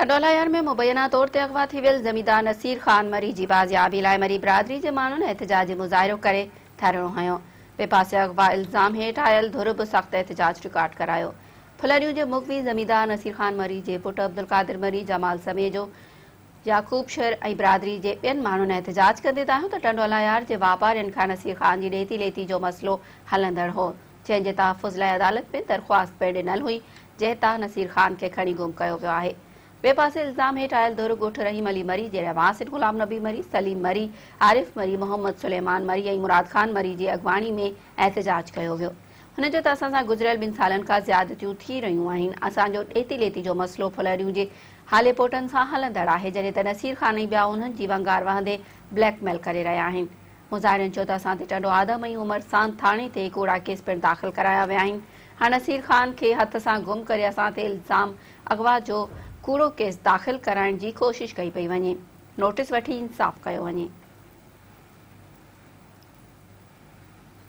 ٽنڊوالهيار ۾ مبينا طور تي اغوا ٿي ويل زميندار نصير خان مري جي بازيابي لاء مري برادري جي ماڻهن احتجاجي مظاهرو ڪري ڌرڻو هنيو. ٻئي پاسي اغوا الزام هيٺ آيل ڌر به سخت احتجاج رڪارڊ ڪرايو. ڦلهريون جي مغوي زميندار نصير خان مري جي پٽ عبدالقادر مري، جمال سميجو، يعقوب شر ۽ برادري جي ٻين ماڻهن احتجاج ڪندي دانهيو ته ٽنڊوالهيار جي واپارين کان نصير خان جي ڏيتي ليتي جو مسئلو هلندڙ هو جنهن جي تحفظ لاء عدالت ۾ درخواست پڻ ڏنل هئي جنهن تان نصير خان کي کڻي گم ڪيو ويو آهي. ٻئي پاسي الزام هيٺ آيل ڌر ڳوٺ رحيم علي مري جي رهواسين غلام نبي مري، سليم مري، عارف مري، محمد سليمان مري ۽ مراد خان مري جي اڳواڻي ۾ احتجاج ڪيو ويو. هن چيو ته اسان سان گذريل ٻن سالن کان زيادتيون ٿي رهيون آهن، اسان جو ڏيتي ليتي جو مسئلو ڦلهريون جي هالي پوٽن سان هلندڙ آهي، جڏهن ته نصير خان ۽ ٻيا انهن جي ونگار وهندي بليڪ ميل ڪري رهيا آهن. مظاهرين چيو ته اسان تي ٽنڊو آدم ۽ عمر ساند ٿاڻي تي ڪوڙا ڪيس پڻ داخل ڪرايا ويا آهن، هاڻ نصير خان کي هٿ سان گم ڪري اسان تي الزام اغوا جو ڪوڙو ڪيس داخل ڪرائڻ جي ڪوشش ڪئي پئي وڃي، نوٽيس وٺي انصاف ڪيو وڃي.